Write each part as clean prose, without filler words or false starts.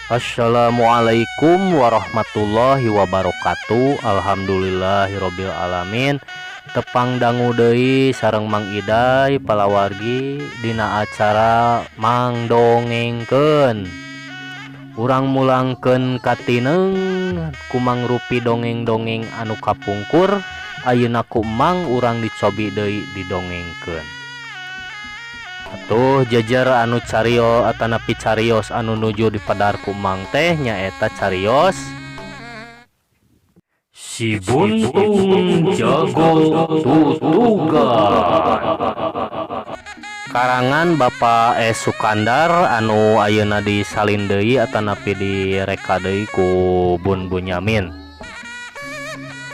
Assalamualaikum warahmatullahi wabarakatuh. Alhamdulillahirabbil alamin. Tepang dangu deui sareng Mang Iday palawargi dina acara Mang Dongengkeun. Urang mulangkeun katineng ku mangrupi dongeng-dongeng anu kapungkur, ayeuna ku Mang urang dicobi deui didongengkeun. Atuh jejer anu cario atanapi carios anu nuju dipadar ku Mang teh nyaeta carios Si Buntung Jago Tutugan. Karangan Bapak S Sukandar anu ayeuna disalin deui atanapi direka deui ku Bun Bunyamin.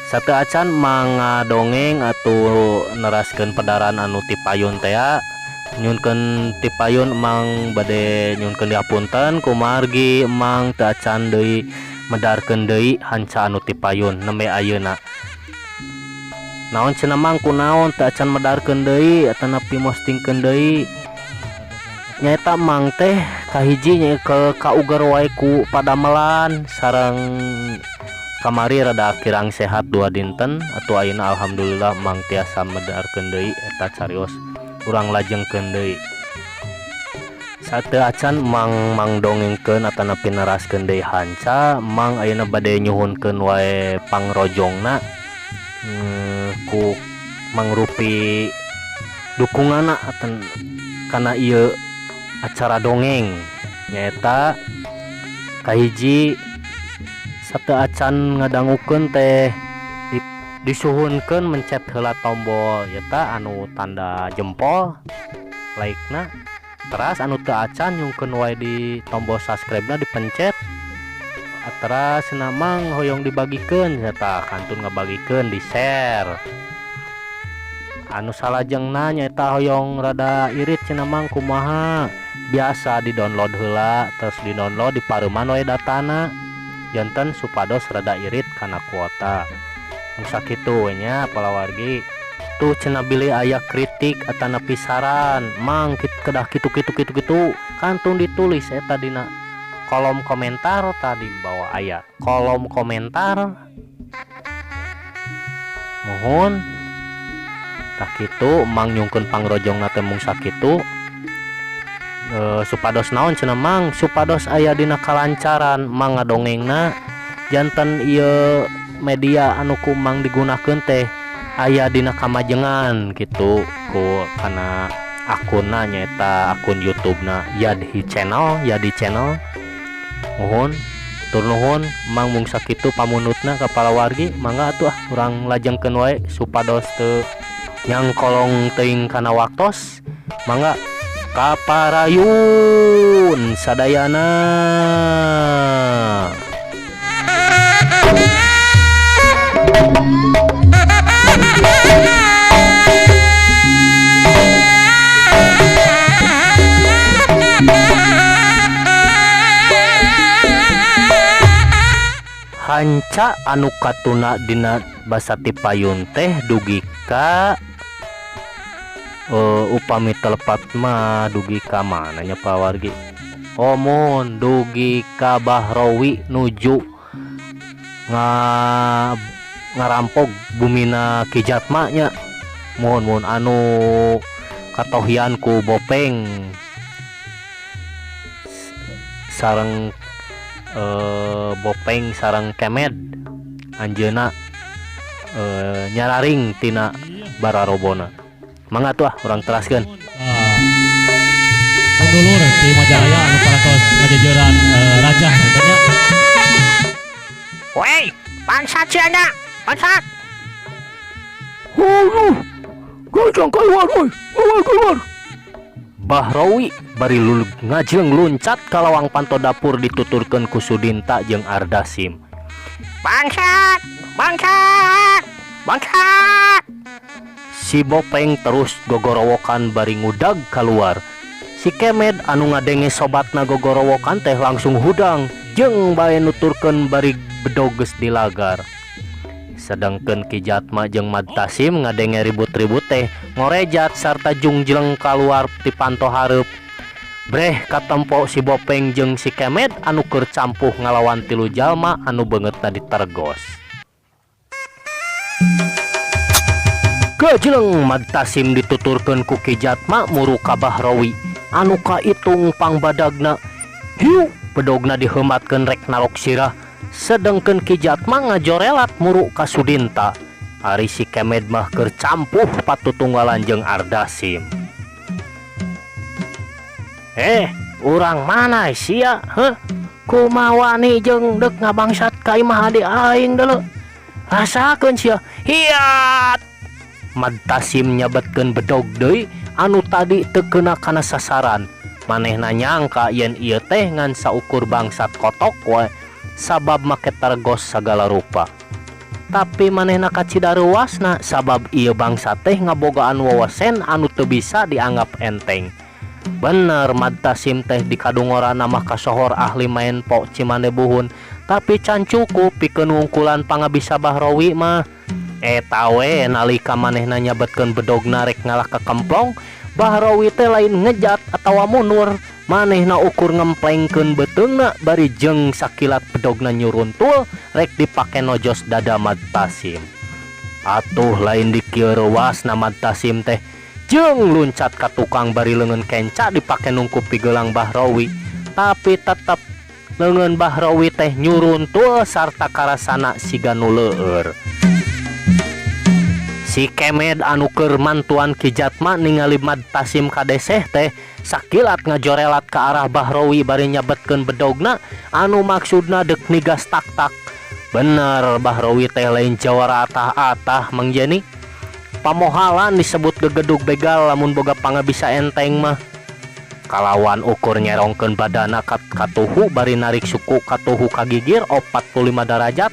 Sateuacan mangadongeng atuh neraskeun pedaran anu tipayun tea nyunkeun tipayun Mang bade nyunkeun dihapunten kumargi Mang teu acan deui medarkeun deui hanca anu tipayun nembe ayeuna. Naon cenah Mang kunaon teu acan medarkeun deui atanapi mostingkeun deui? Nyaeta Mang teh kahiji nya ke kauger wae ku padamelan sareng kamari rada kirang sehat 2 dinten atuh ayeuna alhamdulillah Mang tiasa medarkeun deui eta carios urang lajengkeun deui. Sateuacan Mang mangdongengkeun atanapi neraskeun deui hanca, Mang ayeuna bade nyuhunkeun wae pangrojongna ku mangrupi dukunganna aten kana ieu acara dongeng nyaeta kahiji sateuacan ngadangukeun teh disuhunkeun mencet heula tombol eta anu tanda jempol like-na, teras anu teu acan nyungkeun wae di tombol subscribe-na dipencet, teras cenah Mang hoyong dibagikeun eta kantun ngabagikeun di share. Anu salajengna nyaeta hoyong rada irit cenah Mang kumaha biasa di download heula terus di download dipareuman wae datana janten supados rada irit kana kuota. Nu sakitu we nya palawargi. Tuh cenah bilih aya kritik atanapi saran Mang kedah kitu kitu kitu kitu kantun ditulis eta dina kolom komentar tadi bawah aya kolom komentar. Mohon tah kitu Mang nyungkeun pangrojongna teh mung sakitu. Supados naon cenah Mang supados aya dina kalancaran Mang ngadongengna janten ieu media anu ku Mang digunakeun teh aya dina kamajengan kitu ku kana akunna nyaeta akun YouTube-na Yadhi Channel, Yadi Channel. Mohon tur nuhun Mang mung sakitu pamunutna ka palawargi mangga atuh ah urang lajengkeun wae supados teu nyangkolong teuing kana waktos. Mangga kaparayun sadayana. Hanca anu katuna dina basa tipayun teh dugi ka upami telepat mah dugi ka mana nya pawargi? Oh mun dugi ka Bahrawi nuju ngarampok bumina Ki Jatma nya. Mohon-mohon anu katohian ku Bopeng sareng Bopeng sareng Kemed anjeuna nyararing tina bararobona. Mangga tuh ah urang teraskeun. Sadulur ti Majalaya anu parantos ngajejeran rajah katanya. Woi, bangsat sia nya, bangsat. Hulu, gajang keluar woi, keluar keluar. Bahrawi bari lulug ngajeng luncat ka lawang panto dapur dituturkeun ku Sudinta jeung Ardasim. Bangsat, bangsat, bangsat. Si Bopeng terus gogorowokan bari ngudag keluar. Si Kemed anu ngadenge sobatna gogorowokan teh langsung hudang jeung bae nuturkeun bari bedog geus dilagar. Sedangkeun Ki Jatma jeung Madtasim ngadenge ribut-ribut teh ngorejat sarta jungjleng kaluar ti panto hareup. Breh katempo si Bopeng jeung si Kemed anu keur campuh ngalawan tilu jalma anu beungeutna ditergos. Gajleng Madtasim dituturkeun ku Ki Jatma muru ka Bahrawi anu kaitung pangbadagna. Hiu bedogna diheumatkeun rek narok sirah sedengkeun Ki Jatma ngajorelat muru ka Sudinta. Ari si Kemed mah keur campuh patutunggalan jeung Ardasim. Eh, urang mana sia heuh? Kumaha wani jeung deuk ngabangsat ka imah adi aing deuleu. Rasakeun sia. Hiat. Madtasim nyabetkeun bedog deui anu tadi teu keuna kana sasaran. Manehna nyangka yen ieu teh ngan saukur bangsat kotok we sabab make targos sagala rupa. Tapi manehna kacida reuasna sabab ieu bangsa teh ngabogaan wawasen anu teu bisa dianggap enteng. Bener Madtasim teh dikadungorana mah kasohor ahli maen po Cimande Buhun, tapi can cukup pikeun wungkulan pangabisa Bahrawi mah. Eta we nalika manehna nyabetkeun bedogna rek ngalah ka kemplong, Bahrawi teh lain ngejat atawa mundur, manehna ukur ngemplengkeun beuteungna bari jeung sakilat bedogna nyuruntul rek dipake nojos dada Madtasim. Atuh lain dikieu reuasna Madtasim teh jeung luncat ka tukang bari leungeun kenca dipake nungkup pigelang Bahrawi, tapi tetep leungeun Bahrawi teh nyuruntul sarta karasana siga nu leueur. Si Kemed anu keur mantuan Ki Jatma ningali Madtasim kadeseh teh sakilat ngajorelat ka arah Bahrawi bari nyabetkeun bedogna anu maksudna deuk nigas tak-tak. Bener Bahrawi teh lain jawara atah-atah Mang Jeni. Pamohalan disebut gegedug begal lamun boga pangabisa enteng mah. Kalawan ukur nyerongkeun badana katuhu bari narik suku katuhu kagigir 45 derajat.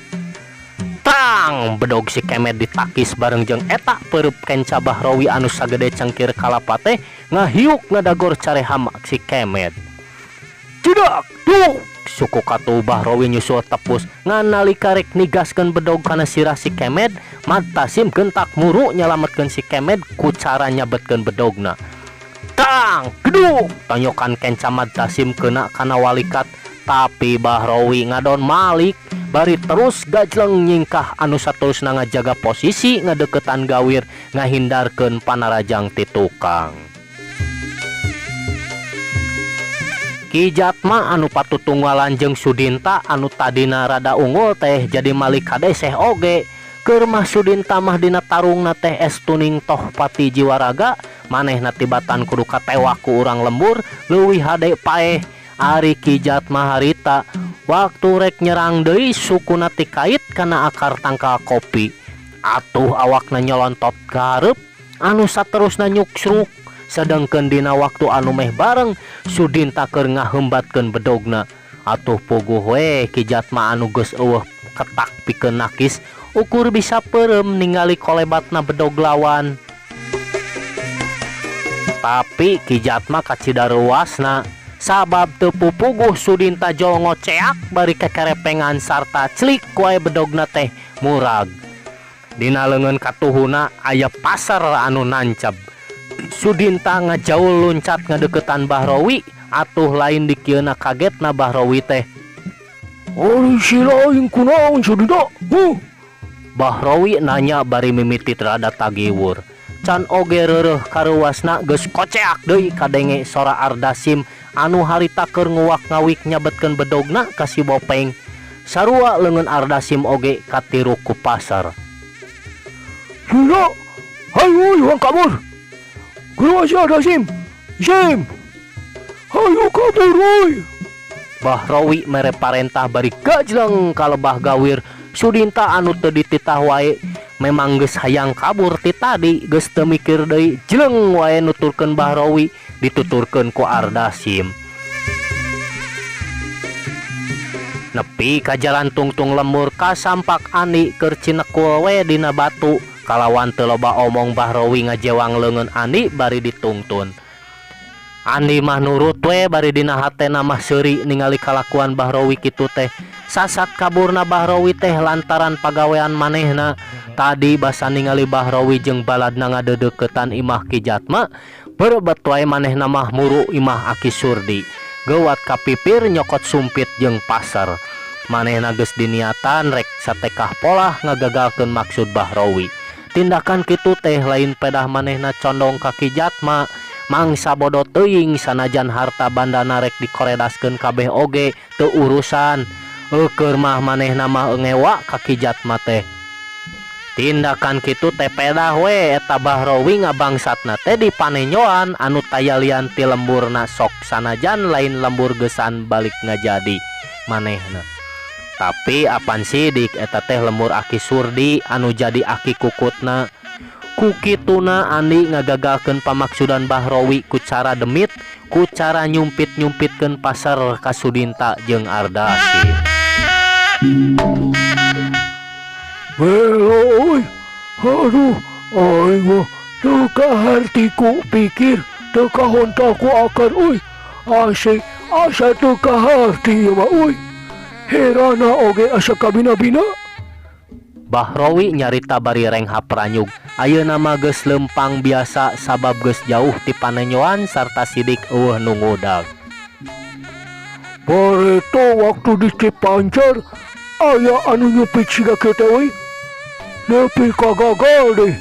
Tang bedog si Kemed ditakis bareng jeung eta peureub kenca Bahrawi anu sagede cengkir kalapa teh ngahiuk ngadagor careham si Kemed. Jedak duk suku katuhu Bahrawi nyusul tepus ngan nalika rek nigaskeun bedog kana sirah si Kemed, Madtasim gentak muru nyalametkeun si Kemed ku cara nyabetkeun bedogna. Tang geduk tonyokan kenca Madtasim kena kana walikat, tapi Bahrawi ngadon malik bari terus gajleng nyingkah anu saterusna ngajaga posisi ngadeukeutan gawir ngahindarkeun panarajang ti tukang. Ki Jatma anu patutunggalan jeung Sudinta anu tadina rada unggul teh jadi malik kadeseh oge. Keur mah Sudinta mah dina tarungna teh estuning toh pati jiwaraga, manehna tibatan kudu katewak ku urang lembur leuwih hade paeh. Ari Ki Jatma harita waktu rek nyerang deui sukuna tikait kana akar tangkal kopi. Atuh awakna nyolontot ka hareup anu saterusna nyuksruk. Sedengkeun dina waktu anu meh bareng Sudinta keur ngahembatkeun bedogna. Atuh puguh we Ki Jatma anu geus eueuh ketak pikeun nakis ukur bisa peureum ningali kolebatna bedog lawan. Tapi Ki Jatma kacida reuasna sabab teu pupuguh Sudinta jol ngoceak bari kekerepengan sarta clik wae bedogna teh murag. Dina leungeun katuhuna aya pasar anu nanceb. Sudinta ngajaul luncat ngadeuketan Bahrawi, atuh lain dikieuna kagetna Bahrawi teh. Ari sila aing kunaon Sudinta? Huh? Bahrawi nanya bari mimiti rada tagiwur. Can oge reureuh kareuwasna geus koceak deui kadenge sora Ardasim anu harita keur nguwak-ngawik nyabetkeun bedogna ka si Bopeng. Sarua leungeun Ardasim oge katiru ku pasar. Sudinta, hayu urang kabur. Keluar si Ardasim. Sim. Hayu kabur euy. Bahrawi mere parentah bari gajleng ka lebah gawir. Sudinta anu teu dititah wae memang geus hayang kabur ti tadi geus teu mikir deui jleng wae nuturkeun Bahrawi dituturkeun ku Ardasim. Nepi ka jalan tungtung lembur kasampak Andi keur cinekul we dina batu. Kalawan teu loba omong Bahrawi ngajewang leungeun Andi bari ditungtun. Andi mah nurut we bari dina hatena mah seuri ningali kalakuan Bahrawi kitu teh. Sasat kaburna Bahrawi teh lantaran pagawean manehna. Tadi basa ningali Bahrawi jeung baladna ngadeudeukeutan imah Ki Jatma, Berebet wae manehna mah muru imah Aki Surdi. Geuwat ka pipir nyokot sumpit jeung pasar. Manehna geus diniatan rek satekah polah ngagagalkeun maksud Bahrowi. Tindakan kitu teh lain pedah manehna condong ka Ki Jatma. Mangsa bodo teuing sanajan harta bandana rek dikoredaskeun kabeh oge teu urusan. Eukeun mah manehna mah ngewa ka Ki Jatma teh. Tindakan kitu teh pedah we eta Bahrowi ngabangsatna teh di panenyoan anu tayalian ti lemburna sok sanajan lain lembur gesan balik ngajadi manehna. Tapi apan sidik eta teh lembur Aki Surdi anu jadi aki kukutna. Ku kituna Andi ngagagalkeun pamaksudan Bahrowi ku cara demit, ku cara nyumpit-nyumpitkeun pasar ka Sudinta jeung Ardasi. Belo euy, aduh, aing mah teu kaharti ku pikir, teu kahontal ku akar euy. Asik, asa teu kaharti ieu mah euy. Herana oge asa kabina-bina. Bahrowi nyarita bari renghap ranyug. Ayeuna mah geus lempang biasa sabab geus jauh ti panenyoan sarta sidik eueuh nu ngudag. Bareto waktu di Cipancar aya anu nyupit siga kieu teh euy. Nepi ka gagal deh.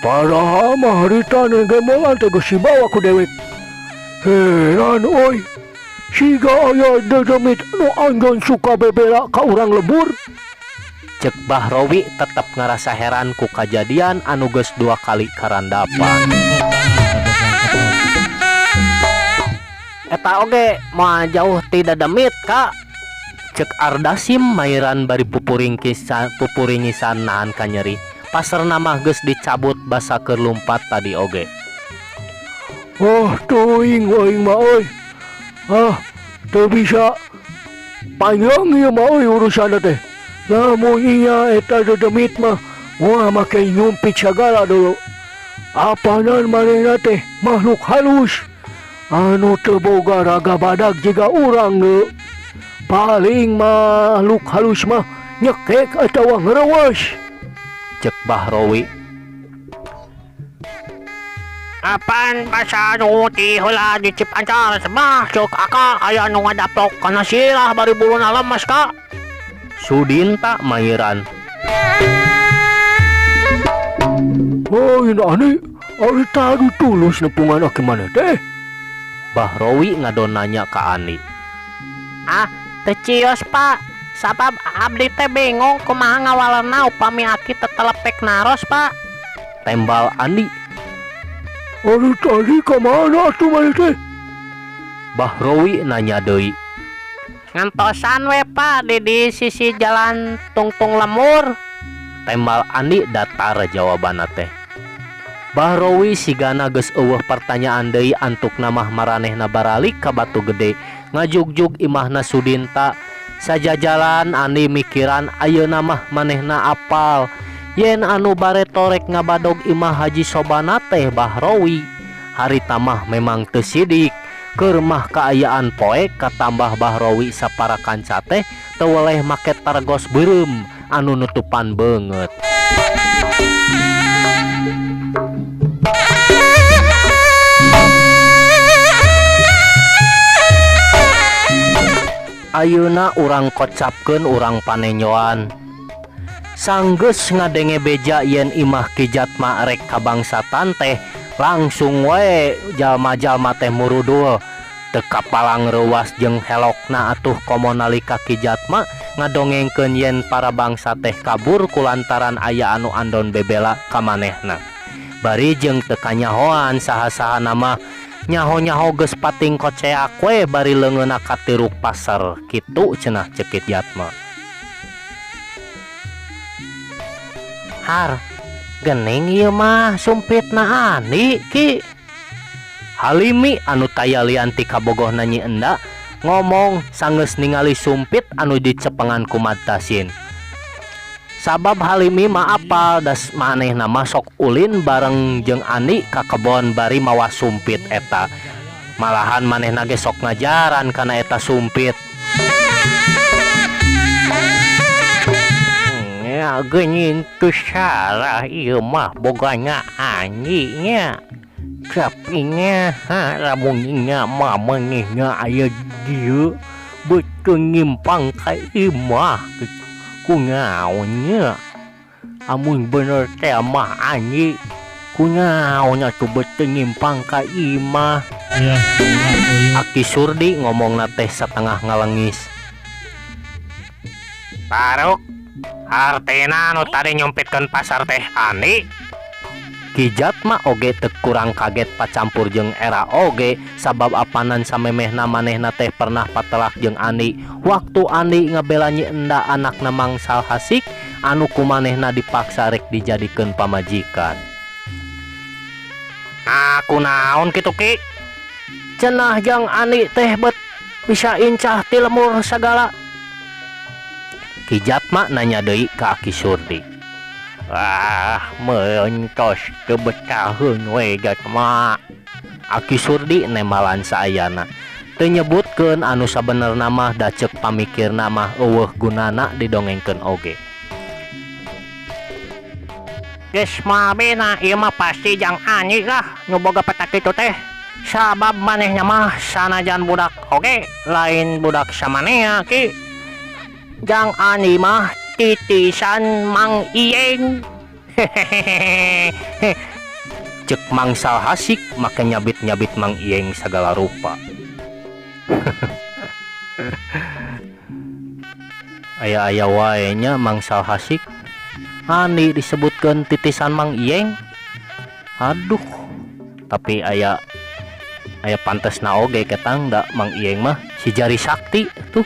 Padahal mah harita nu gemolan teh geus dibawa ku dewek. Heran euy. Siga aya dedemit nu anggon suka bebela ka urang lembur. Cek Bahrowi tetep ngarasa heran ku kajadian anu geus dua kali karandapan. Eta oge moal jauh ti dademit ka. Cek Ardasim mairan bari pupuringisan nahan kanyeri. Pasarna mah geus dicabut basa keur lumpat tadi oge. Oh, teuing aing mah euy. Ah, teu bisa panjang ieu mah euy urusanna teh. Lamun iya eta dedemit mah moal make nyumpit sagala dulu. Apanan manehna teh makhluk halus anu teu boga raga badag jiga urang ge. Paling makhluk halus mah nyekek atawa ngerewas. Cek Bahrowi. Apan basa nu ti heula di Cipancar sebah cek akang aya nu ngadaplok kana sirah bari buluna lemes ka. Sudinta mairan. Oh, ini aneh. Ari tadi tulus nepungan aki maneh teh. Bahrowi ngadon nanya ka Ani. Ah, teu cios Pak. Sabab abdi teh bingung kumaha ngawalerna upami aki tetelepek naros Pak. Tembal Andi. Ari tadi ka mana atuh maneh teh? Bahrowi nanya deui. Ngantosan we Pak di sisi jalan tungtung lemur. Tembal Andi datar jawabanna teh. Bahrowi sigana geus eueuh pertanyaan deui antukna mah maranehna baralik ka Batu Gede ngajugjug imahna Sudinta. Sajajalan Andi mikiran ayeuna mah manehna apal yen anu baretorek ngabadog imah Haji Sobana teh Bahrowi. Harita mah memang teu sidik. Keur mah kaayaan poek katambah Bahrowi sapara kanca teh teu weleh make targos beureum anu nutupan beungeut. Ayeuna urang kocapkeun urang panenyoan. Sanggeus ngadenge beja yen imah Ki Jatma rek kabangsatan teh langsung wae jalma-jalma teh murudul. Teu kapalang reuwas jeung helokna atuh komo nalika Ki Jatma ngadongengkeun yen para bangsa teh kabur kulantaran aya anu andon bebela ka manehna. Bari jeung teu kanyahoan saha-sahana mah nyaho-nyaho geus pating koceak we bari leungeunna katiruk pasar kitu cenah ceuk Ki Jatma. Har, gening ieu mah sumpitna Andi Ki. Halimi anu taya lian ti kabogohna Nyi Enda ngomong sanggeus ningali sumpit anu dicepengan ku Matasin. Sabab Halimi mah apal das manehna mah sok ulin bareng jeung Andi ka kebon bari mawa sumpit eta. Malahan manehna ge sok ngajaran kana eta sumpit. Ya geuning teu salah ieu mah bogana Andi nya. Tapi nya lamun nya mah manehna aya di dieu beut teu nyimpang ka imah kunaon nya. Amun bener teh mah Andi kunaon atuh beut teu nyimpang ka imah. Aki Surdi ngomongna teh satengah ngalengis. Baruk, artina nu tadi nyumpitkeun pasar teh Andi. Ki Jatma oge teu kurang kaget pacampur jeung era oge sabab apanan samemehna manehna teh pernah patelak jeung Andi waktu Andi ngabela Nyi Enda anakna Mang Salhasik anu ku manehna dipaksa rek dijadikeun pamajikan. Nah, kunaon kitu Ki? Cenah jang Andi teh bet bisa incah ti lemur sagala. Ki Jatma nanya deui ka Aki Surdi. Ah, meureun tos teu betaheun we Jatma. Aki Surdi nemalan saayana. Teu nyebutkeun anu sabenerna mah da ceuk pamikirna mah eueuh gunana didongengkeun oge. Geus mabena ieu mah pasti jang Ani lah nu boga peta kitu teh. Sabab manehna mah sanajan budak oge lain budak samanea Ki. Jang Ani mah titisan Mang Iyeng. Hehehehe. Ceuk Mang Salhasik make nyabit-nyabit Mang Iyeng sagala rupa. Aya-aya wae nya Mang Salhasik. Ani disebutkeun titisan Mang Iyeng. Aduh, tapi aya aya pantesna oge ketang da Mang Iyeng mah si jari sakti tuh.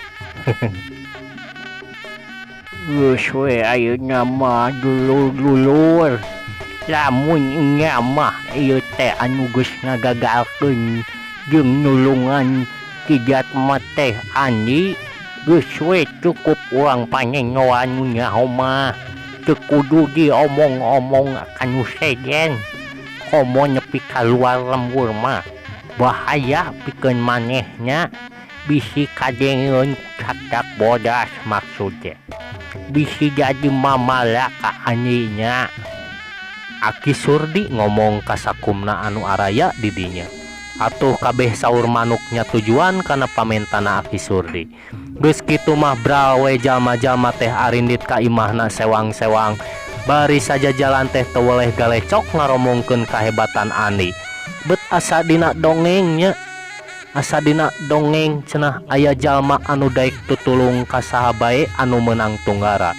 Geus we ayeuna mah dulur-dulur. Lamun nya mah ieu teh anu geus ngagagalkeun jeung nulungan Ki Jatma teh Andi, geus we cukup urang panengoan nu nyaho mah. Teu kudu diomong-omong ka nu sejen. Komo nepi kaluar lembur mah bahaya pikeun manehna, bisi kadengeun cakak bodas maksud teh. Bisi jadi mamala ka Andi nya. Aki Surdi ngomong ka sakumna anu araya di dinya. Atuh kabeh saur manuknya tujuan kana pamentana Aki Surdi. Geus kitu mah brawe jalma-jalma teh arindit ka imahna sewang-sewang. Bari saja jalan teh teu weleh galecok ngaromongkeun kahebatan Andi. Bet asa dina dongeng nya. Asa dina dongeng cenah aya jalma anu daek tutulung ka saha bae anu meunang tunggara.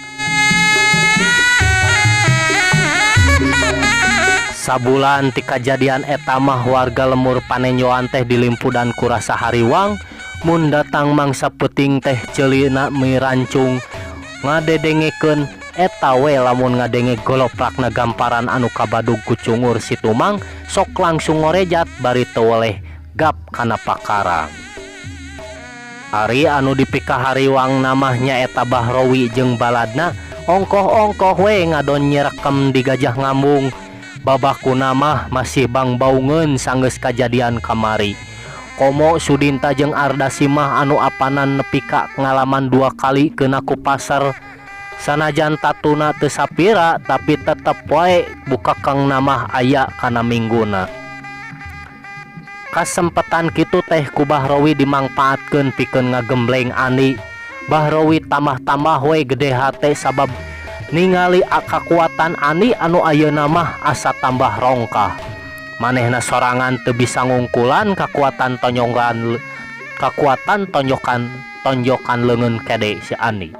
Sabulan ti kajadian eta mah warga lemur panenjoan teh dilimpudan ku rasa hariwang mun datang mangsa peuting teh ceulina mirancung ngadedengekeun eta we lamun ngadenge goloprakna gamparan anu kabadug ku cungur si Tumang sok langsung ngorejat bari teu weleh gap kana pakarang. Ari anu dipikahariwang namah nyaeta Bahrowi jeung baladna ongkoh-ongkoh we ngadon nyerekem di gajah ngambung. Babakuna mah masih bangbaungeun sanggeus kajadian kamari. Komo Sudinta jeung Ardasi mah anu apanan nepi ka ngalaman 2 kali keuna ku pasar. Sanajan tatuna teu sapira tapi tetep wae bukakang namah aya kana mingguna. Kasempetan kitu teh ku Bahrowi dimangpaatkeun pikeun ngagembleng Andi. Bahrowi tambah-tambah we gede hate sabab ningali kakuatan Andi anu ayeuna mah asa tambah rongkah. Manehna sorangan teu bisa ngungkulan kakuatan tonyokan kakuatan tonjokan tonjokan leungeun kede si Andi.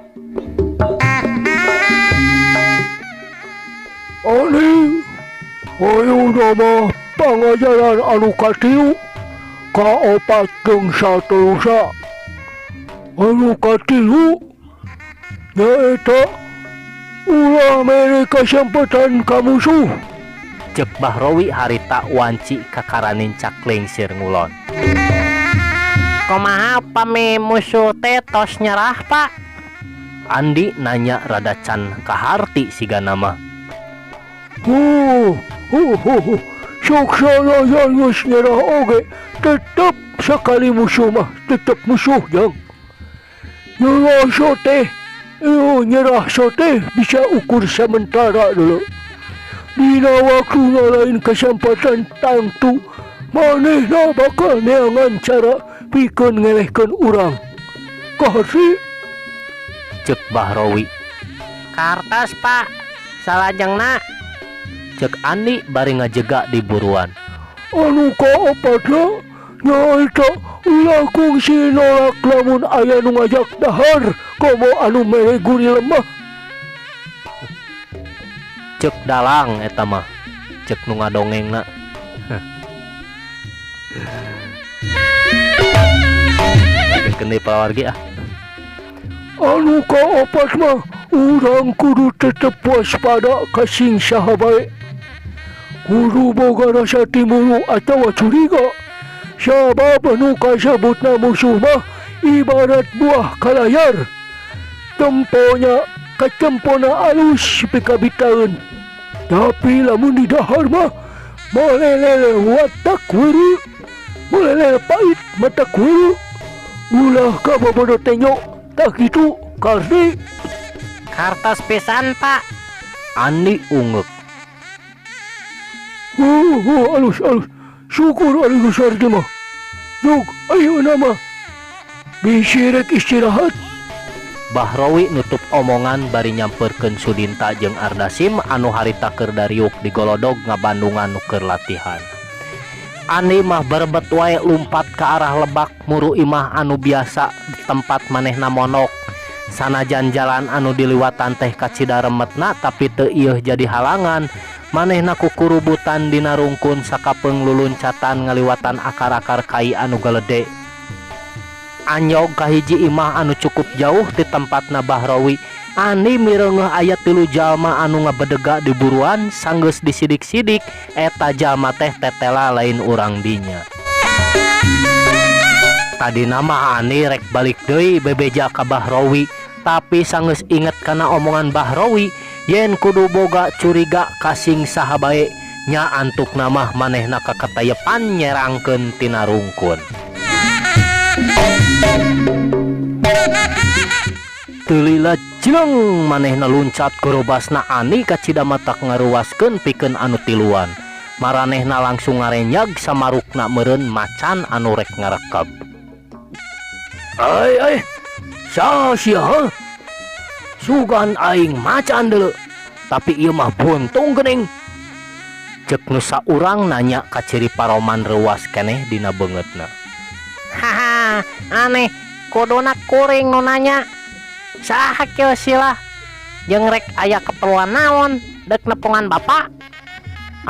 Andi, ayeuna mah pangajaran anu katilu kaopat jeung saterusa. Anu katilu nyaeta ulah mere kasempatan ka musuh. Ceuk Bahrowi harita wanci kakaranin caklingsir ngulon. Kumaha pami musuh teh tos nyerah, Pak? Andi nanya rada can kaharti sigana mah. Huh, huh, huh, huh. Sok sanajan geus nyerah oge, tetep sakali musuh mah tetep musuh jang. Nyerah teh, nyerah teh bisa ukur sementara dulu. Dina waktuna lain kasampatan tangtu manehna bakal neangan cara pikeun ngelehkeun urang. Kaharti? Cek Bahrowi. Kartos Pak, salajengna. Cek Andi bari ngajega di buruan. Anu kaopatna nyaeta ulah kungsi nolak lamun aya nu ngajak dahar komo anu mere guri lemah. Cek dalang eta mah, cek nu ngadongengna. Lanjutkeun deui palawargi ah. Anu kaopat mah urang kudu tetep waspada ka sing saha bae. Kudu boga rasa timbulu atawa curiga. Sabab nu kasebutna musuh mah ibarat buah kalayar. Temponya kacempona alus pikabitaeun. Tapi lamun didahar mah molelele watak weureu, molelele pait matak weureu. Ulah kabobodo tenyo tah kitu kardi. Kartos pisan Pak. Andi ungeuk. Alus alus. Syukur ari geus harti mah. Jug ayeuna mah bisi rek istirahat. Bahrowi nutup omongan bari nyamperkeun Sudinta jeung Ardasim anu harita keur dariuk di golodog ngabandungan nu keur latihan. Andi mah berebet wae lumpat ka arah lebak muru imah anu biasa di tempat manehna monok. Sanajan jalan anu diliwatan teh kacida remetna tapi teu ieuh jadi halangan. Manehna kukurubutan dina rungkun sakapeung luluncatan ngaliwatan akar-akar kai anu galede. Anyog ka hiji imah anu cukup jauh ti tempatna Bahrowi. Andi mireungeuh aya tilu jalma anu ngabedega di buruan sanggeus disidik-sidik eta jalma teh tetela lain urang dinya. Tadina mah Andi rek balik deui bebeja ka Bahrowi, tapi sanggeus inget kana omongan Bahrowi yen kudu boga curiga ka sing saha bae nya antukna mah manehna kakatayepan nyerangkeun tina rungkun. Teu lila jeleng manehna luncat gorobasna Ani kacida matak ngaruaskeun pikeun anu tiluan. Maranehna langsung ngarenyag samarukna meureun macan anu rek ngarekeb. Ai ai, saha sia heuh? Sugan aing macan deuleu, tapi ieu mah buntung geuning. Cek nu saurang nanya ka ciri paroman reuas keneh dina beungeutna. Haha, aneh, kuduna kuring nu nanya. Saha kieu silah? Jeung rek aya keperluan naon dek nepungan bapak?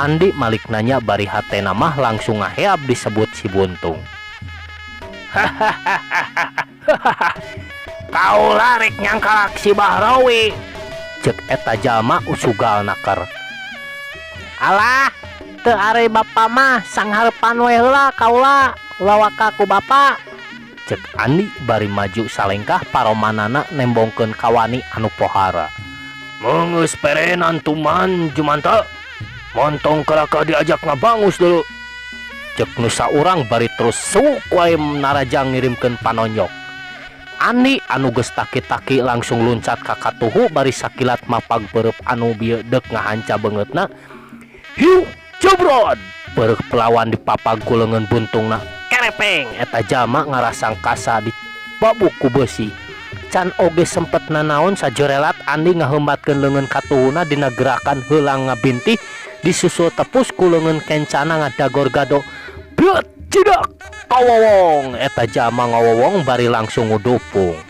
Andi malik nanya bari hatena mah langsung ngaheab disebut si buntung. Hahaha. Kaula rek nyangkalak si Bahrowi. Cek eta jalma usugal naker. Alah, teu are bapa mah sanghareupan we heula kaula, ulah waka ku bapa. Cek Andi bari maju salengkah paromanana nembongkeun kawani anu pohara. Meungeus perenan tuman jumanta. Montong keraka diajak ngabangus dulu. Cek nu saurang bari terus suuk wae narajang ngirimkeun panonyok. Andi anu geus taki-taki langsung luncat ka katuhu bari sakilat mapag peureub anu bieu deuk ngahanca beungeutna. Hiu jebrod peureuk pelawan dipapag ku leungeun buntungna. Kerepeng eta jalma ngarasang kasa di babuk ku beusi. Can oge sempet nanaon sajorelat Andi ngahembatkeun leungeun katuhuna dina gerakan heulang ngabintih disusul tepus ku leungeun kencana ngadagor gado. Beut cidak kawowong eta jalma ngawowong bari langsung ngudupung.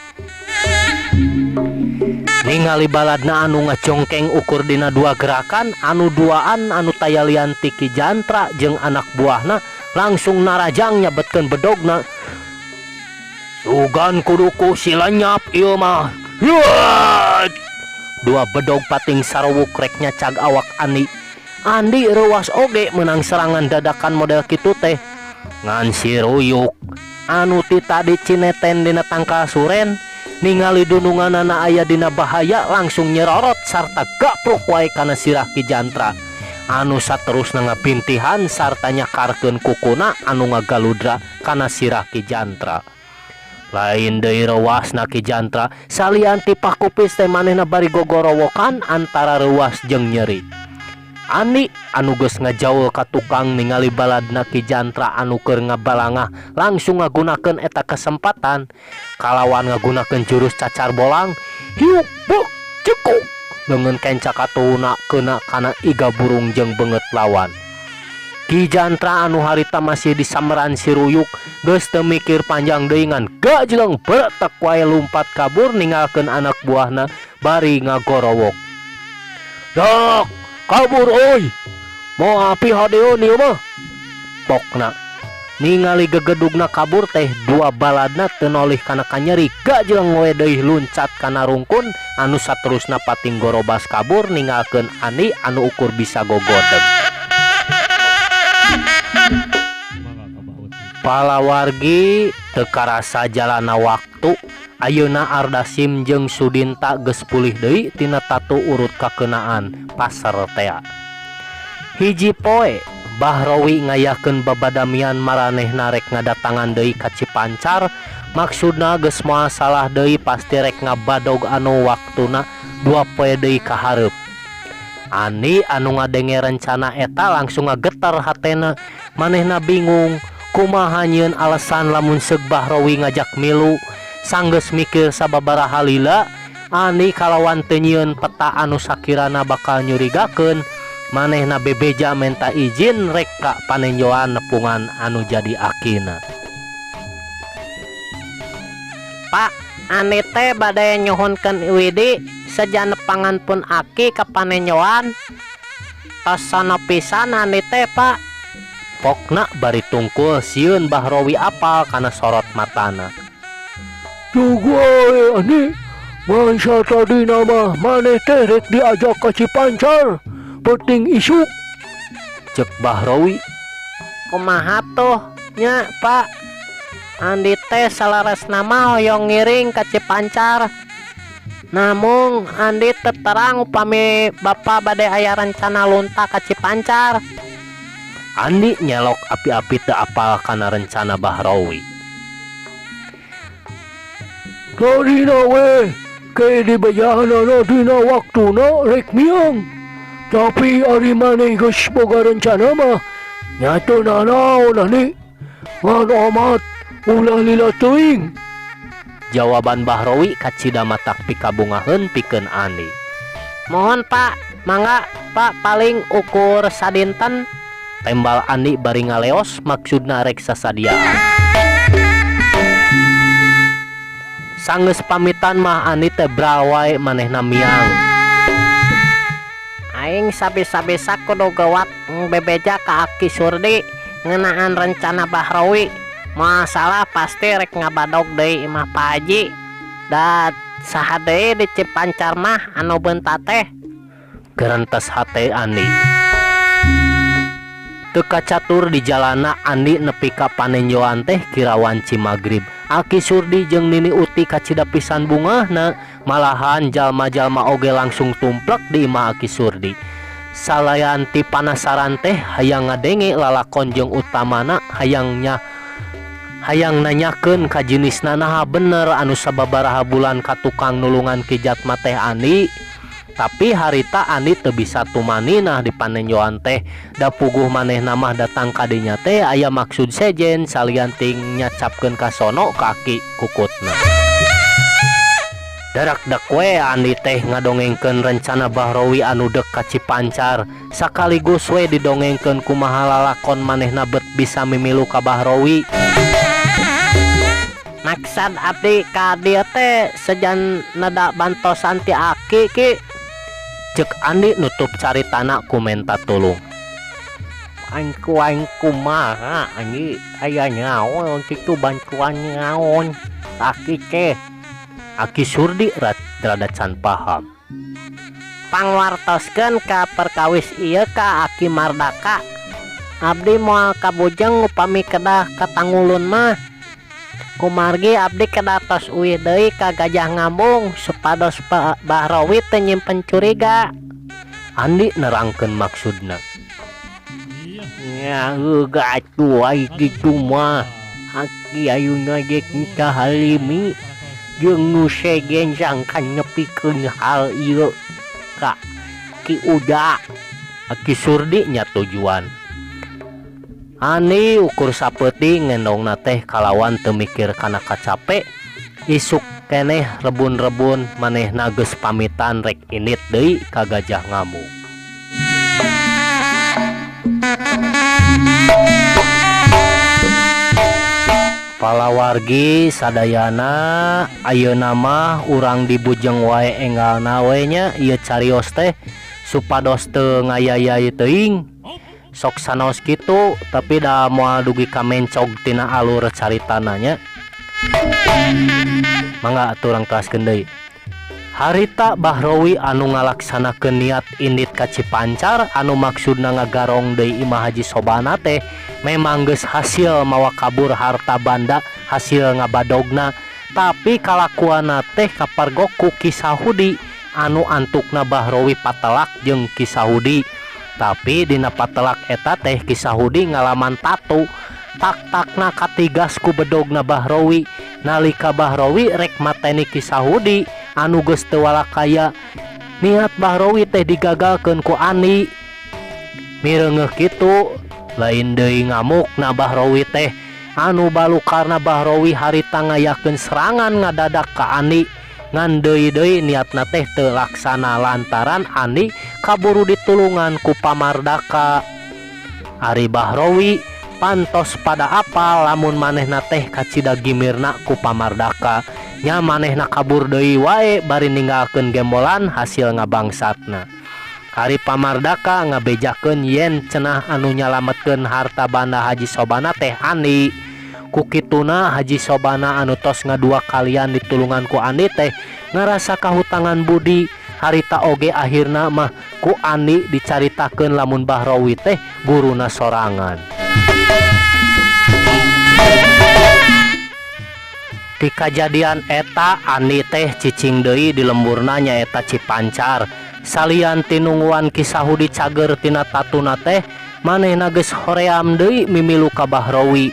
Ningali baladna anu ngajongkeng ukur dina dua gerakan anu duaan anu tayalian ti Ki Jantra jeung anak buahna langsung narajang nyabetkeun bedogna. Sugan kuduku si lenyap ieu mah. Hiat! Dua bedog pating sarowuk rek nyacag awak Andi. Andi reuas oge menang serangan dadakan model kitu teh. Ngan si ruyuk anu ti tadi cineten dina tangkal suren ningali dununganana aya dina bahaya langsung nyerorot sarta gapruk wae kana sirah Ki Jantra. Anu saterusna ngabintihan sarta nyakarkeun kukuna anu ngagaludra kana sirah Ki Jantra. Lain deui reuasna Ki Jantra salian ti pakupis teh manehna bari gogorowokan antara reuas jeung nyeri. Ani anu geus ngajaul ka tukang ningali baladna Ki Jantra anu keur ngabalangah langsung ngagunakeun eta kesempatan kalawan ngagunakeun jurus cacar bolang hiuk bek cekuk leungeun kenca katuhuna keuna kana iga burung jeung beungeut lawan. Ki Jantra anu harita masih disamberan si Ruyuk geus teu mikir panjang deui ngan gajleng beretek wae lumpat kabur ninggalkeun anak buahna bari ngagorowok. Dak kabur euy moal pihadeun ieu mah pokna ningali gegedugna kabur teh dua baladna teu nolih kana kanyeri gajleng we deui luncat kana rungkun anu saterusna pating gorobas kabur ninggalkeun Ani anu ukur bisa gogodeg. Palawargi teu karasa jalana waktu ayeuna Ardasim jeung Sudinta geus pulih deui tina tatu urut kakeunaan pasar tea. Hiji poe Bahrowi ngayakeun babadamian maranehna rek ngadatangan deui ka Cipancar maksudna geus moal salah deui pasti rek ngabadog anu waktuna 2 poe deui ka hareup. Ani anu ngadenge rencana eta langsung ngagetar hatena manehna bingung kumaha nyieun alasan lamun seug Bahrowi ngajak milu. Sanggeus mikir sababaraha lila Ani kalawan teu nyieun peta anu sakirana bakal nyurigakeun manehna bebeja menta izin rek ka panenjoan nepungan anu jadi akina. Pak, Ani teh bade nyuhunkeun Widi seja nepangan pun aki ka panenjoan. Tos sono pisan Ani teh, Pak. Pokna bari tungkul sieun Bahrowi apal kana sorot matana. Tunggu Ani, mangsa tadi nama maneh teh rek diajak ka Cipancar penting isuk. Cek Bahrowi. Kumaha tuh nya, Pak? Andi teh salaresna mah hoyong ngiring ka Cipancar. Namung Andi teu terang upami bapa bade aya rencana lunta ka Cipancar. Andi nyelok api-api teu apal kana rencana Bahrowi. Tadina we, ke dibejahanana dina waktuna rek miang. Tapi ari maneh geus boga rencana mah nya teu nanaon Ani. Ngan omat ulah lila teuing. Jawaban Bahrowi kacida matak pikabungaheun pikeun Ani. Mohon Pak, mangga Pak paling ukur sadinten. Tembal Ani bari ngaleos maksudna rek sasadiaan. Sanggeus pamitan mah Ani teh brawai manehna miang. Aing sabisa-bisa kudu gewat bebeja ka Aki Surdi ngeunaan rencana Bahrowi. Masalah pasti rek ngabadog deui imah Pak Haji. Da saha deui di Cipancar mah anu beunta teh. Gerentes hate Ani. Teu kacatur di jalana Andi nepi ka panenjoan teh kirawan Cimagrib. Aki Surdi jeung Nini Uti kacida pisan bungahna, malahan jalma-jalma oge langsung tumplek di imah Aki Surdi. Salayan ti panasaran teh hayang ngadenge lalakon jeung utamana hayang nanyakeun ka jenisna naha bener anu sababaraha bulan ka tukang nulungan Ki Jatma teh Andi. Tapi harita Andi teu bisa tumaninah di panenjoan teh da puguh manehna mah datang ka dinya teh aya maksud sejen salian ting nyacapkeun ka sono ka aki kukutna. Darak-dak we Andi teh ngadongengkeun rencana Bahrowi anu deuk ka Cipancar sakaligus we didongengkeun kumaha lalakon manehna bet bisa mimilu ka Bahrowi. Maksad abdi ka dieu teh sejan neda bantosan ti aki ki. Cek Andi nutup caritana ku menta tulung. Bantuan kumaha Andi aya naon kitu bantuan naon aki teh. Aki Surdi rada can paham. Pangwartoskeun ka perkawis ieu ka Aki Mardaka. Abdi moal kabujeng upami kedah katangulun mah. Kumargi abdi kedah tos uih deui ka Gajah Ngambung supados Bahrowi teu nyimpen curiga. Andi nerangkeun maksudna. Nya heuga atuh ai kitu mah. Aki ayeuna ge ka Halimi jeung nu sejen sangkan nepikeun hal ieu ka Ki Uda. Ki Surdi nyatujuan. Ani ukur sapeuting ngendongna teh kalawan teu mikir kana kacape. Isuk keneh rebun-rebun manehna geus pamitan rek init deui ka Gajah Ngamuk. Palawargi sadayana ayeuna mah urang dibujeng wae enggalna we nya ieu carios teh supados teu ngayayai teuing. Sok sanaos kitu tapi da moal dugi ka mencog tina alur caritana nya. Mangga atuh urang teraskeun deui. Harita Bahrowi anu ngalaksanakeun niat indit ka Cipancar anu maksudna ngagarong deui Imah Haji Sobana teh memang geus hasil mawa kabur harta banda hasil ngabadogna, tapi kalakuanna teh kapargok ku Ki Sahudi anu antukna Bahrowi patelak jeung Ki Sahudi. Tapi dina patelak eta teh Ki Sahudi ngalaman tatu tak-takna katigas ku bedogna Bahrowi. Nalika Bahrowi rek mateni Ki Sahudi anu geus teu walakaya, niat Bahrowi teh digagalkeun ku Ani. Mireungeuh kitu lain deui ngamukna Bahrowi teh anu balukarna Bahrowi harita ngayakeun serangan ngadadak ka Ani. Ngan deui-deui niatna teh teu laksana lantaran Ani kaburu ditulungan ku Pamardaka. Ari Bahrowi pantos pada apal lamun manehna teh kacida gimirna ku Pamardaka. Nya manehna kabur deui wae bari ninggalkeun gembolan hasil ngabangsatna. Ari Pamardaka ngabejakeun yen cenah anu nyalametkeun harta banda Haji Sobana teh Ani. Ku kituna Haji Sobana anu tos ngadua kalian ditulungan ku Ani teh ngarasa kahutangan budi. Harita oge akhirna mah ku Ani dicaritakeun lamun Bahrowi teh guruna sorangan. Ti kajadian eta Ani teh cicing deui di lemburna nyaeta Cipancar. Salian tinungguan Ki Sahudi cager tina tatuna teh manehna geus hoream deui mimilu ka Bahrowi.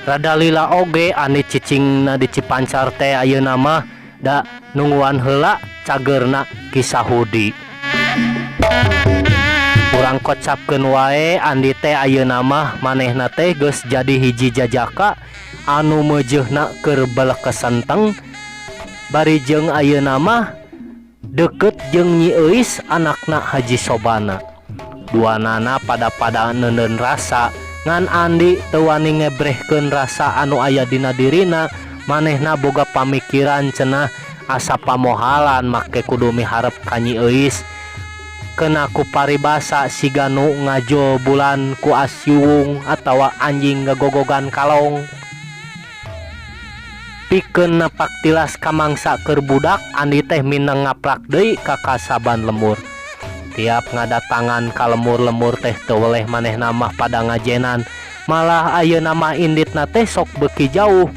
Rada lila oge Ani cicingna di Cipancar teh ayeuna mah da nungguan heula cagerna Ki Sahudi. Urang kocapkeun wae Andi teh ayeuna mah manehna teh geus jadi hiji jajaka anu meujeuhna keur belekesenteng bari jeung ayeuna mah deket jeung Nyi Euis anakna Haji Sobana. Duanana pada-pada neuneun rasa ngan Andi teu wani ngebrehkeun rasa anu aya dina dirina. Manehna boga pamikiran cenah asa pamohalan make kudu miharep ka Nyi Euis. Kena ku paribasa siga nu ngajo bulan ku asiwung atawa anjing ngagogogan kalong. Pikeun napak tilas kamangsa keur budak Andi teh mineng ngaplak deui ka kasaban lemur. Tiap ngadatangan ka lemur-lemur teh teu weleh manehna mah pada ngajenan. Malah ayeuna mah inditna teh sok beuki jauh.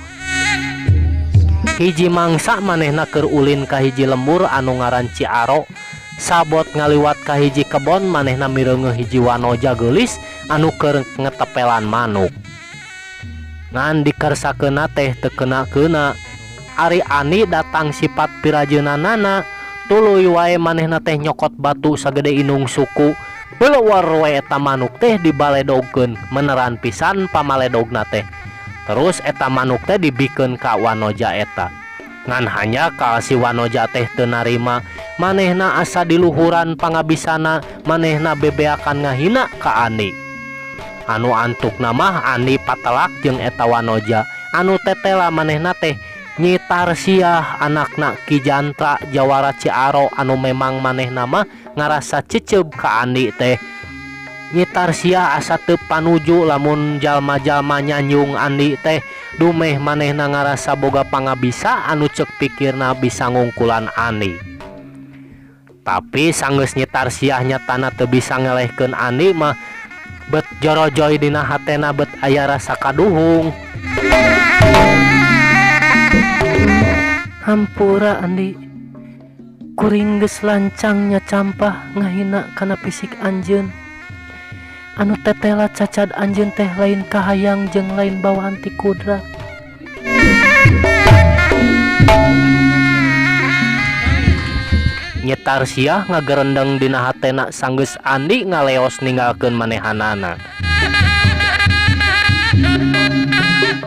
Hiji mangsa manehna keur ulin ka hiji lembur anu ngaran Ciaro. Sabot ngaliwat ka hiji kebon manehna mireungeuh hiji wanoja geulis anu keur ngetepelan manuk. Ngan dikersakeunna teh teu kena-keuna. Ari Ani datang sifat pirajeunanana tuluy wae manehna teh nyokot batu sagede inung suku. Belewar wae eta manuk teh dibaledogkeun meneran pisan pamaledogna teh. Terus eta manuk teh dibikeun ka wanoja eta. Ngan hanya ka si wanoja teh teu narima. Manehna asa diluhuran pangabisana, manehna bebeakan ngahina ka Ani. Anu antukna mah Ani patelak jeung eta wanoja. Anu tetela manehna teh Nyi Tarsiah anakna Ki Jantra jawara Ciaro anu memang manehna mah ngarasa ceceub ka Andi teh. Nyi Tarsiah asa teu panuju lamun jalma-jalma nyanjung Andi teh. Dumeh manehna ngarasa boga pangabisa anu ceuk pikirna bisa ngungkulan Andi. Tapi sanggeus Nyi Tarsiah nyatana teu bisa ngelehkeun Andi mah bet jorojoy dina hatena bet aya rasa kaduhung. Hampura Andi, kuring geus lancang nya campah ngahina kana fisik anjeun. Anu tetela cacad anjeun teh lain kahayang jeung lain bawaan ti kudrat. Nyi Tarsiah ngagerendeng dina hatena sanggeus Andi ngaleos ninggalkeun manehanana.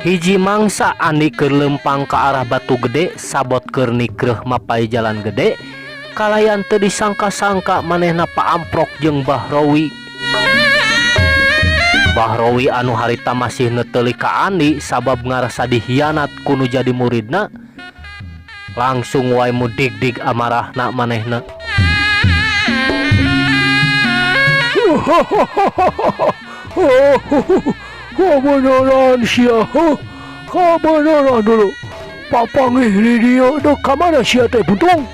Hiji mangsa Andi keur leumpang ka arah Batu Gede sabot keur nikreuh mapay jalan gede kalayan teu disangka-sangka manehna paamprok jeung Bahrowi. Bahrowi anu harita masih neuteulik ka Andi sabab ngarasa dihianat ku nu jadi muridna langsung wae mudigdig amarahna manehna. Kabeneran sia heuh kabeneran dulu papanggih di dieu dek ka mana sia teh buntung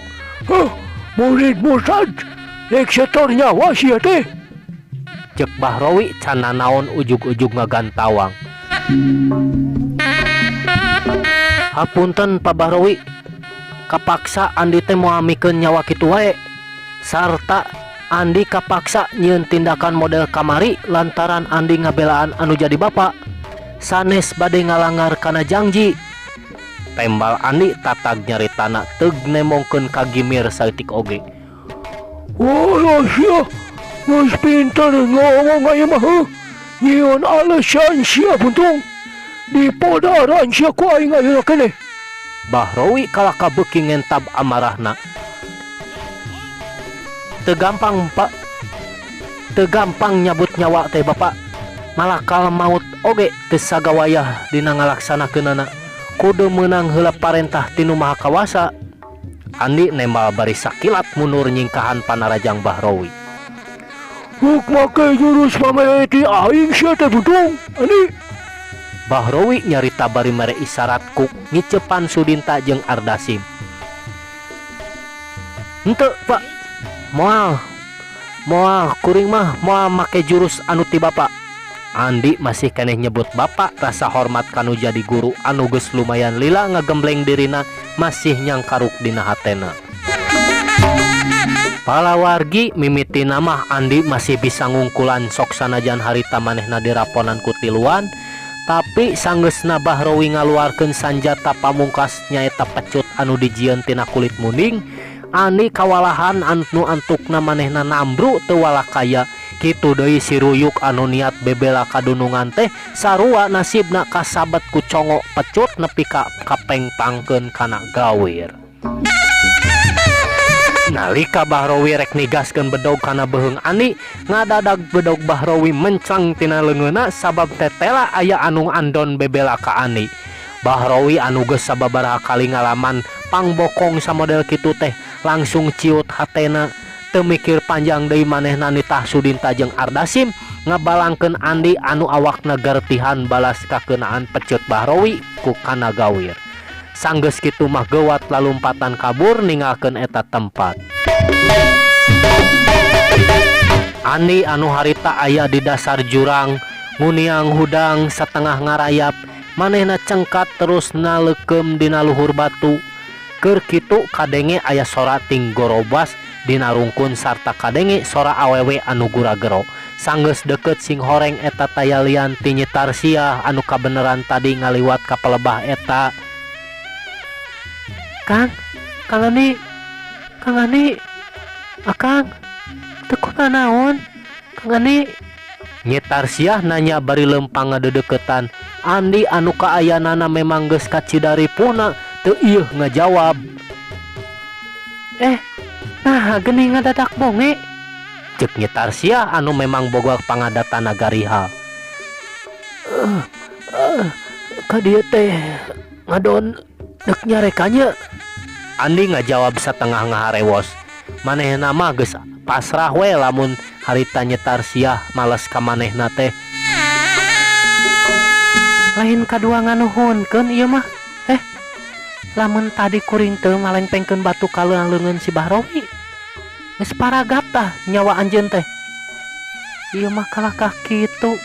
heuh murid murtad rek setor nyawa sia teh. Cek Bahrowi can nanaon ujug-ujug ngagantawang. Hapunten Pak Bahrowi kapaksa Andi teh moal mikeun nyawa kitu wae sarta Andi kapaksa nyieun tindakan model kamari lantaran Andi ngabelaan anu jadi bapa sanes bade ngalangar kana jangji. Tembal Andi tatag nyaritana teug nemongkeun ka gimir saeutik oge. Wah sia geus pinter ngomong aya mah heuh nyieun alesan sia buntung dipodaran sia ku aing ayeuna keneh. Bahrowi kalaka beuki ngentab amarahna. Teu gampang Pak, teu gampang nyabut nyawa teh Bapak. Malakal maut oge teu sagawayah dina ngalaksanakeunana. Kudu meunang heula parentah ti Nu Maha Kawasa. Andi nembal bari sakilat mundur nyingkahan panarajang Bahrowi. Ruk make jurus pamere ti aing sia teh buntung, Andi. Bahrowi nyarita bari mere isarat ku ngicepan Sudinta jeung Ardasim. Henteu, Pak. Moal. Moal kuring mah moal make jurus anu ti Bapak. Andi masih keneh nyebut Bapak rasa hormat kanu jadi guru anu geus lumayan lila ngagembleng dirina masih nyangkaruk dina hatena. Palawargi mimitina mah Andi masih bisa ngungkulan sok sanajan harita manehna diraponan ku tiluan, tapi sanggeusna Bahrowi ngaluarkeun sanjata pamungkas nyaeta pecut anu dijieun tina kulit munding, Andi kawalahan anu antukna manehna nambru teu walakaya. Kitu deui si Ruyuk anu niat bebela kadunungan teh sarua nasibna kasabet ku congo pecut nepi ka kapengpangkeun kana gawir. Nalika Bahrowi rek nigaskeun bedog kana beuheung Andi, ngadadag bedog Bahrowi mencang tina leungeunna sabab tetela aya anu andon bebela ka Andi. Bahrowi anu geus sababaraha kali ngalaman pangbokong samodel kitu teh langsung ciut hatena. Teu mikir panjang deui manehna nitah Sudinta jeung Ardasim ngabalangkeun Andi anu awakna gartihan balas kakeunaan pecut Bahrowi ku kana gawir. Sanggeus kitu mah geuwat lalumpatan kabur ninggalkeun eta tempat. Andi anu harita aya di dasar jurang nguniang hudang satengah ngarayap manehna cengkat terus naleukeum dina luhur batu. Keur kitu kadenge aya sora ting gorobas dina rungkun sarta kadenge sora awewe anu guragero. Sanggeus deukeut sing horeng eta tayalian ti Nyi Tarsiah anu kabeneran tadi ngaliwat ka pelebah eta. Kang, Kang Andi, Kang Andi, Akang, teu kunanaon, Kang Andi. Nyi Tarsiah nanya bari leumpang ngadeudeukeutan. Andi anu kaayanana memang geus kacida ripuhna teu ieuh ngajawab. Nah geuning ngadadak bonge. Ceuk Nyi Tarsiah anu memang boga pangadatan nagariha. Ka dieu teh ngadon deuk nyarekanya. Andi ngajawab satengah ngaharewos. Manehna mah geus pasrah we lamun harita Nyi Tarsiah males ka manehna teh. Lain kadua nganuhunkeun ieu mah. Lamun tadi kuring teu malengpengkeun batu ka leungeun si Bahrowi. Geus paragap tah nyawa anjeun teh. Ieu mah kalakah kitu.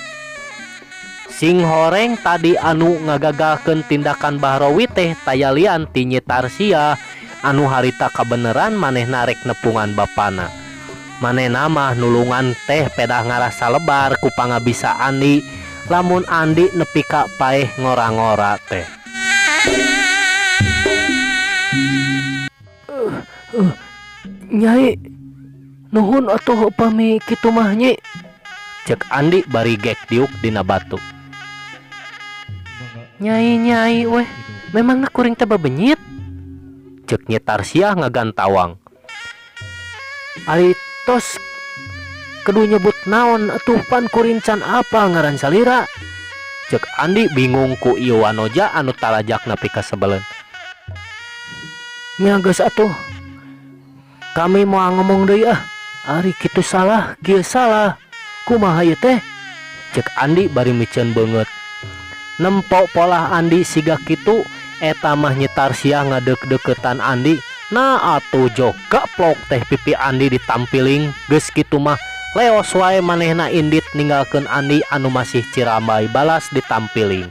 Sing horeng tadi anu ngagagalkeun tindakan Bahrowi teh tayalian ti Nyi Tarsiah anu harita kabeneran manehna rek nepungan bapana. Manehna mah nulungan teh pedah ngarasa lebar ku pangabisa Andi lamun Andi nepi ka paeh ngora-ngora teh. Nyai nuhun atuh upami kitu mah nyi. Cek Andi bari gek diuk dina batu. Nyai nyai weh, memangna kuring teh bebenyit? Cek Nyi Tarsiah ngagantawang. Ari tos kedu nyebut naon atuh pan kuring can apal ngaran salira. Cek Andi bingung ku ieu wanoja anu talajak nepi ka sebeleun. Nya geus atuh. Kami moal ngomong deui ah. Ari kitu salah, kieu salah. Kumaha ieu teh? Cek Andi bari miceun beungeut. Nempo polah Andi siga kitu, eta mah Nyi Tarsiah ngadeuk-deuketan Andi. Nah atuh jok gaplok teh pipi Andi ditampiling, geus kitu mah leos wae manehna indit ninggalkeun Andi anu masih cirambai balas ditampiling.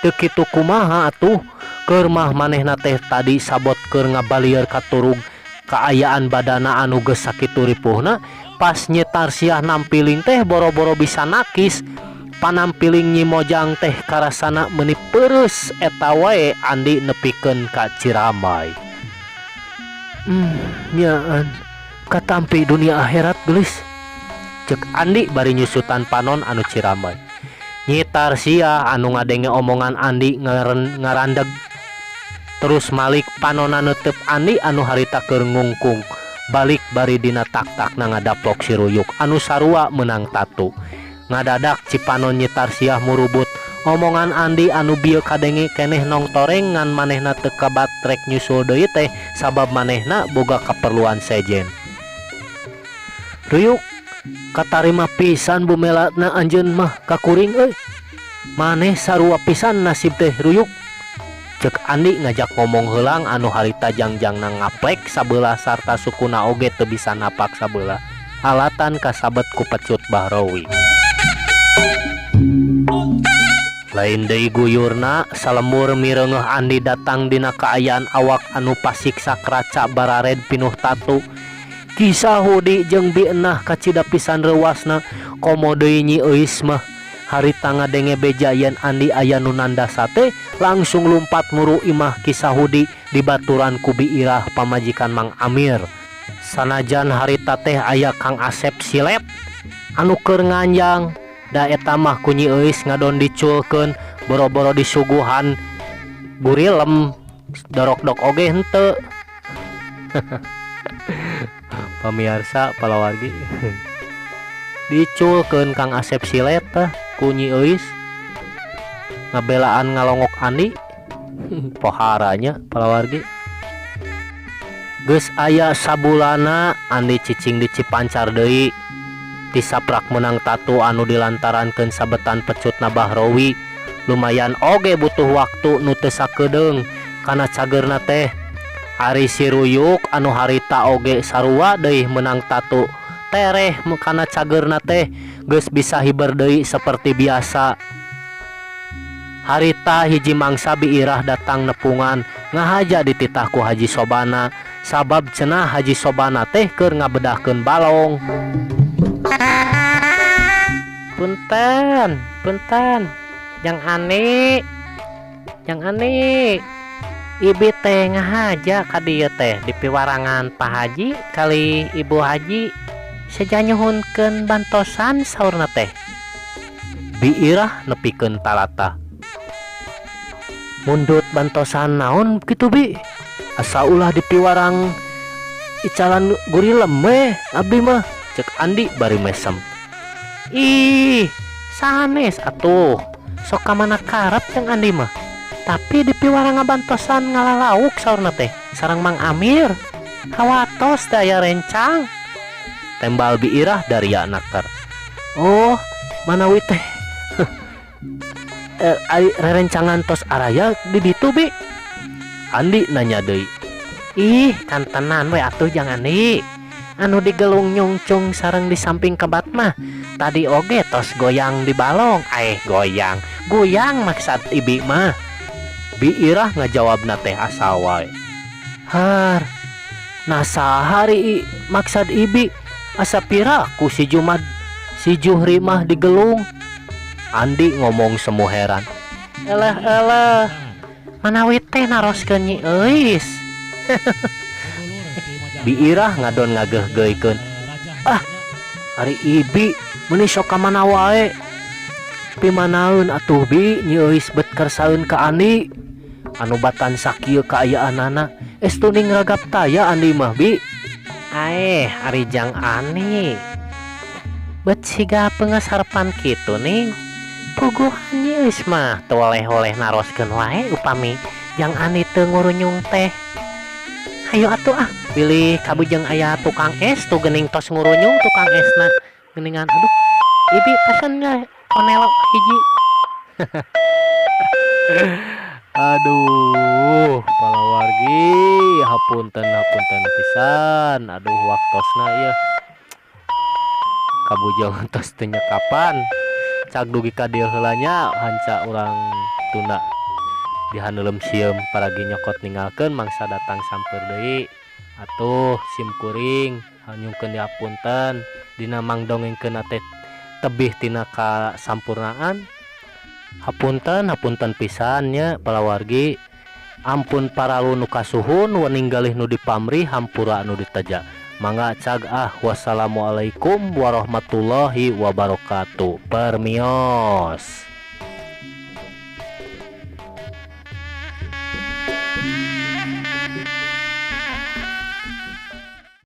Teu kitu kumaha atuh, keur mah manehna teh tadi sabot keur ngabalieur ka turug kaayaan badana anu geus sakitu ripuhna, pas Nyi Tarsiah nampiling teh boro-boro bisa nakis. Panampiling Nyi Mojang teh karasana meuni peureus eta wae Andi nepikeun ka Cirambai. Hmm, nyaan katampi dunia akhirat geulis. Cek Andi bari nyusutan panon anu Cirambai. Nyi Tarsiah anu ngadenge omongan Andi ngaren ngarandeg. Terus malik panonna neuteub Andi anu harita keur ngungkung. Balik bari dina tak-takna ngadaplok si Ruyuk anu sarua meunang tatu. Ngadadak cipanon Nyi Tarsiah murubut. Omongan Andi anu bieu kadenge keneh nongtoreng ngan manehna teu kabat rek nyusul deui teh sabab manehna boga kaperluan sejen. Ruyuk, katarima pisan bumelana anjeun mah ka kuring euy. Maneh sarua pisan nasib teh Ruyuk. Cek Andi ngajak ngomong heulang anu harita jangjangna ngaplek sabelah sarta sukuna oge teu bisa napak sabelah. Alatan kasabet ku pecut Bahrowi. Lain deui guyurna salembur mireungeuh Andi datang dina kaayaan awak anu pasiksa keraca barared pinuh tatu. Kisah Hudi jeung Bi Enah kacida pisan reuasna komo deui Nyi Euis mah. Harita ngadenge beja yen Andi aya nu nanda sate langsung lumpat muru imah Kisah Hudi dibaturan ku Bi Irah pamajikan Mang Amir. Sanajan harita teh aya Kang Asep Silet anu keur nganjang da eta mah ku Nyi Euis ngadon diculkeun boro-boro disuguhan gurilem dorokdok oge henteu. Pamiarsa palawargi diculkeun Kang Asep Silet teh ku Nyi Euis ngabelaan ngalongok Andi poharanya palawargi. Geus aya sabulana Andi cicing di Cipancar deui tisaprak menang tatu anu dilantarankeun sabetan pecutna Bahrowi. Lumayan oge butuh waktu nu teu sakedeung kana cageurna teh. Ari si Ruyuk anu harita oge sarua deui menang tatu tereh kana cageurna teh geus bisa hiber deui seperti biasa. Harita hiji mangsa Bi Irah datang nepungan ngahaja dititah ku Haji Sobana sabab cenah Haji Sobana teh keur ngabedahkeun balong. Punten, punten. Jang Ani. Jang Ani. Ibi teh ngahaja ka dieu teh di piwarangan Pak Haji kali Ibu Haji seja nyuhunkeun bantosan saurna teh. Bi Irah nepikeun talata. Mundut bantosan naon kitu Bi? Asa ulah di piwarang icalan gurilem we abdi mah cek Andi bari mesem. Ih, sanes atuh. Sok ka mana karep jeung Andi mah. Tapi di piwarang ngabantosan ngalalauk saurna teh sareng Mang Amir. Hawatos teh aya rencang. Tembal Bi Irah daria naker. Oh, manawi teh. Ari rerencangan tos araya di ditu Bi? Andi nanya deui. Ih, kantenan we atuh jang Andi. Anu digelung nyungcung sareng di samping kebat mah tadi oge tos goyang di balong. Goyang, goyang maksad ibi mah. Bi Irah ngajawabna teh asal wae. Har, nah sahari maksad ibi asa piraku si Jumad si Juhri mah digelung. Andi ngomong semu heran. Eleh eleh, manawi teh naroskeun Nyi Euis. Bi Irah ngadon ngageuhgeuikeun. Ah, ari Ibi meuni sok ka mana wae. Pimanaeun atuh Bi, Nyi Euis bet kersaeun ka Andi. Anu batan sakieu kaayaanana, estu ning ragap taya Andi mah Bi. Aeh, ari jang Ani. Bet siga pengesarepan kitu ning. Puguhan Nyi Euis mah teu oleh-oleh naroskeun wae upami jang Ani teu ngurunyung teh. Hayu atuh ah, bilih kabujeng aya tukang es tuh geuning tos ngurunyung tukang esna. Geuningan aduh, Ibi pesen konelo hiji. Aduh, palawargi hapunten hapunten pisan. Aduh waktosna ieu. Kabujeng tos teu nyekapan. Cag dugi ka dieu heula nya hanca urang tunda dihaneuleum sieum paragi nyokot ninggalkeun mangsa datang samper deui. Atuh sim kuring nyungkeun dihapunten dina mangdongengkeun teh tebih tina kasampurnaan. Hapunten hapunten pisan nya palawargi. Ampun paralu nu kasuhun wening galih nu dipamrih hampura nu diteja. Mangga cag ah, wassalamualaikum warahmatullahi wabarakatuh. Permios.